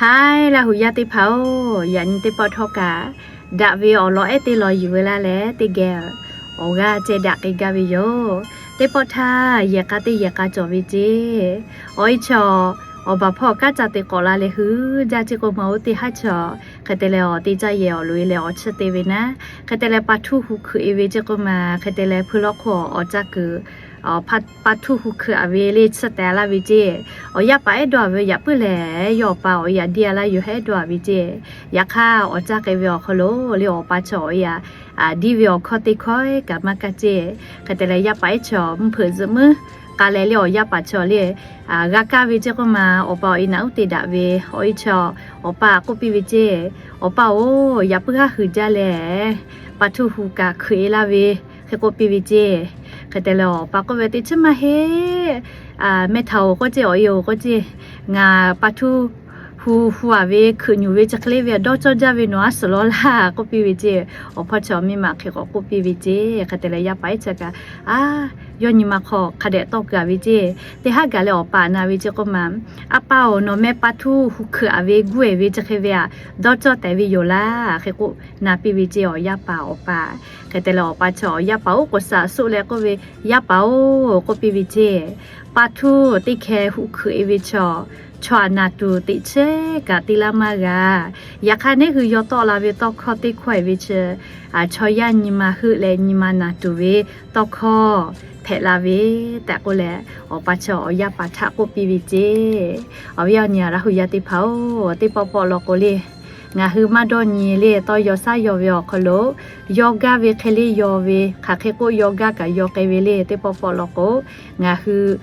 Haiˉ laˇ hui yaˇ teˇ hpaˍ-oˬ, yaꞈ nyi teˇ pawˆ htawˇ kaꞈ daꞈ ve awˬ lawn ehˉ teˇ lawn yuˬ ve laˇ leh teˇ geh awˬ g'aˇ ceh daꞈ k'ai gaˇ ve yoˬ. Teˇ pawˆ htaˇ yehˬ k'a teˇ yehˬ k'a cawˬ ve ceˇ. Awˬ e chaw awˬ baˬ hpawˇ kanˉ ca te k'awꞈ la leh hui jaˇ ceˇ k'oˆ ma, oˇ teˇ haˉ chaw hk'e te leh awˬ te caˇ yehˬ awˬ loꞈ e leh awˬ chiˇ te ve naˉ, hk'e te leh pa htuˇ hu hkeuꞈ e ve ceˇ k'oˆ ma, hk'e te leh hpui lawˇ hk'oˆ awˬ caˇ kuiˬ pa htuˇ hu hkeuꞈ a ve le chiˇ teh laˇ ve ceˇ. Awˬ yaˇ paˍ ehˉ dawˇ a ve, yaꞈ puiˉ lehˬ yawˇ awˬ pa awˬ e yaꞈ diˇ a laˇ yoˬ hehˉ dawˇ a ve ceˇ. Yaꞈ hk'aˇ awˬ caˇ k'ai ve awˬ hk'aw lo le awˬ pa chaw awˬ e yaꞈ diˇ ve awˬ hkawˇ teˇ hkawˇ kaꞈ maˇ kaˇ ceˇ. Hk'e te leh yaˇ paˍ ehˉ chaw mvuhˇ hpeuꞈ zuhꞈ muiˉ k'a leh le awˬ yaˇ paˍ chaw le g'a kaˇ ve ceˇ k'oˆ ma, awˬ pa awˬ e naꞈ uˉ te daꞈ ve awˬ e chaw awˬ pa k'oˆ piˇ ve ceˇ. Awˬ pa-oˬ, yaꞈ puiˉ haˉ hui jaˇ leh pa htuˇ hu kaꞈ hkeuꞈ e laˇ ve hk'e k'oˆ piˇ ve ceˇ. Hk'e te leh awˬ pa k'oˆ ve, teˇ chiˉ maˇ heˆ. Mehˇ htaꞈ-oˬ k'oˆ ceˇ, awˬ e-oˬ k'oˆ ceˇ, ngaˬ pa htuˇ hu hu a ve hkeuꞈ nyuˬ ve chi hk'e le ve dawˇ cawˇ jaˇ ve nawˬ aˉ suhˍ lawˉ laˇ k'oˆ piˇ ve ceˇ. Awˬ hpawˇ chaw miˇ ma hk'e k'awꞈ k'oˆ piˇ ve ceˇ. Hk'e te leh yaˇ paˍ ehˉ chaw kaꞈ, a, yawˇ nyi ma hk'aw hk'a dehꞈ tawˇ kuiˬ a ve ceˇ. Teˇ haˉ gaˬ leh awˬ pa na ve ceˇ k'oˆ ma, A pa-oˬ, nawˬ meh pa htuˇ hu hkeuꞈ a ve guˇ e ve chi hk'e ve aꞈ dawˇ cawˇ tehꞈ ve yoˬ laˇ hk'e k'oˆ na piˇ ve ceˇ. Awˬ yaˇ paˍ awˬ pa, hk'e te leh awˬ pa chaw awˬ yaˇ paˍ oˉ k'oˍ saˍ suˆ leh k'oˆ ve, Yaˇ paˍ-oˬ, k'oˆ piˇ ve ceˇ, pa htuˇ teˇ hkeh hu hkeuꞈ e ve chaw, chaw aꞈ naˬ tuˬ teꞈ chiˉ kaꞈ te laˇ maˇ g'a. Yaꞈ hk'aˇ neˇ hui yaw tawˆ la ve tawˇ hkawˇ teˇ hkawˇ e ve chi, chaw yaˇ nyi ma heuˆ leh nyi ma naˬ tuˬ ve tawˇ hkawˇ hpehꞈ la ve tehꞈ k'oˆ leh, awˬ pa chaw awˬ yaˇ paˍ htaꞈ k'oˆ piˇ ve ceˇ. Awˬ viˉ awˬ nyi a laˇ hui yaˇ teˇ hpaˍ-oˬ, teˇ pawˆ pawˆ law k'o le, ngaˬ hui maˇ dawˇ nyi le tawˇ yaw shaˉ yaw ve awˬ hk'aw lo yaw gaˇ ve hk'e le yaw ve, hk'aˬ hk'e k'oˆ yaw gaˇ kaꞈ yaw k'ai ve le teˇ pawˆ pawˆ law k'o, ngaˬ hui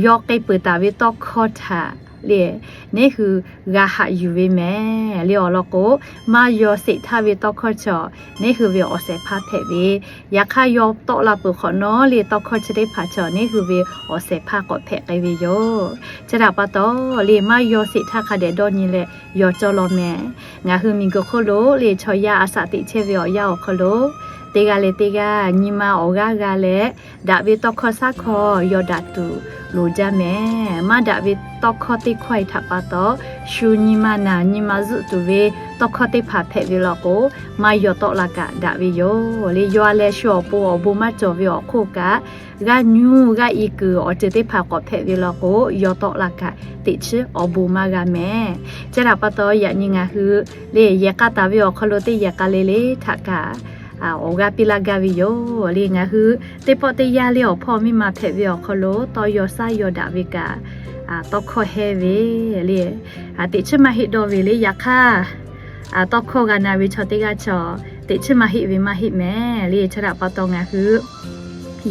yaw k'ai peuˬ taˍ ve tawˇ hkawˇ htaꞈ le neˇ hui g'a haꞈ yuˬ ve mehˍ le. Awˬ lawn k'o, maˇ yaw sheˍ htaˇ ve tawˇ hkawˇ chaw neˇ hui ve awˬ shehˍ hpaˇ hpehꞈ ve, yaꞈ hk'aˇ yaw tawˆ la peuˬ hk'awꞈ nawˉ le tawˇ hkawˇ chi teˇ hpaˍ chaw neˇ hui ve awˬ shehˍ hpaˇ k'awꞈ hpehꞈ k'ai ve yoˬ. Chi htaꞈ pa taw le, maˇ yaw sheˍ htaˇ hk'a dehꞈ dawˇ nyi leh yaw cawˇ law mehˍ. Ngaˬ hui miˬguiˬ hk'oˆ lo le chaw yaˇ a shaꞈ teꞈ chehˇ ve awˬ yanˇ awˬ hk'aw lo, teˇ g'aˇ leh teˇ g'aˇ nyi ma awˬ g'aˇ g'a leh, daꞈ ve tawˇ hkawˇ shaˉ hkawˇ yaw daꞈ tuˬ loˍ jaˇ mehˍ. Maˇ daꞈ ve tawˇ hkawˇ teˇ hkawˇ e htaꞈ pa taw, shu nyi ma naˬ nyi ma zuhˆ tuˬ ve tawˇ hkawˇ teˇ hpaˍ hpehꞈ ve law k'o, maˇ yaw tawˆ la kaꞈ daꞈ ve yoˬ le. Yaw leh shu awˬ pon awˬ bon maˇ cawˬ ve awˬ hk'oˆ kaꞈ, g'aˇ nyuˇ g'aˇ i kuiˬ awˬ ceuˬ teˇ hpaˍ k'awꞈ hpehꞈ ve law k'o, yaw tawˆ la kaꞈ teꞈ chiˉ awˬ bon maˇ g'a mehˍ. Chi htaꞈ pa taw yaꞈ nyi ngaˬ hui le yehˬ k'a taˍ ve awˬ hk'aw lo teˇ yehˬ k'a le le htaꞈ kaꞈ awˬ g'aˇ piˇ laˇ gaˇ ve yoˬ le. Ngaˬ hui teˇ pawˆ teˇ yanˇ le awˬ hpawˇ miˇ ma hpehꞈ ve awˬ hk'aw lo tawˇ yaw shaˉ yaw daꞈ ve kaꞈ tawˇ hkawˇ hehˇ ve le. Teꞈ chiˉ maˇ heˆ dawˇ ve le. Yaꞈ hk'aˇ tawˇ hkawˇ g'a na ve chaw teˇ g'aˇ chaw teꞈ chiˉ maˇ heˆ ve maˇ heˆ mehˍ le. Chi htaꞈ pa taw ngaˬ hui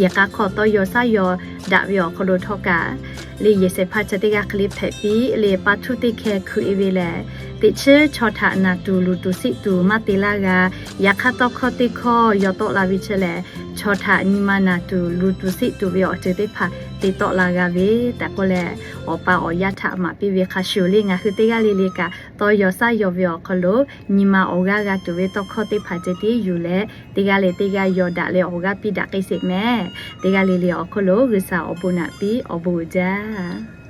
yehˬ k'a hk'aw tawˇ yaw shaˉ yaw daꞈ ve awˬ hk'aw lo htawˇ kaꞈ le, yehˬ shehˍ hpaˇ chi teˇ g'aˇ hk'e le hpehꞈ piˇ le, pa htuˇ teˇ hkeh hkeuꞈ e ve lehˬ, teꞈ chiˉ chaw htaꞈ naˬ tuˬ luˬ tuˬ siˆ tuˬ maˇ te laˇ g'a. Yaꞈ hk'aˇ tawˇ hkawˇ teˇ hkawˇ yaw tawˆ la ve chi lehˬ, chaw htaꞈ nyi ma naˬ tuˬ luˬ tuˬ siˆ tuˬ ve awˬ ceuˬ teˇ hpaˍ te tawˆ la g'a ve tehꞈ k'oˆ leh, awˬ pa awˬ yaˇ htaꞈ maˍ piˇ ve hk'a shuˍ le, ngaˬ hui teˇ g'aˇ le le kaꞈ tawˇ yaw shaˉ yaw ve awˬ hk'aw lo nyi ma awˬ g'aˇ g'a tuˬ ve tawˇ hkawˇ teˇ hpaˍ ceh tiˉ yuˬ leh, teˇ g'aˇ leh teˇ g'aˇ yaw daꞈ leh awˬ g'aˇ piˇ daꞈ k'ai sheˍ mehˍ. Teˇ g'aˇ le le awˬ hk'aw lo G'uiˬsha awˬ bon naꞈ piˇ awˬ bon uiˍ jaˇ.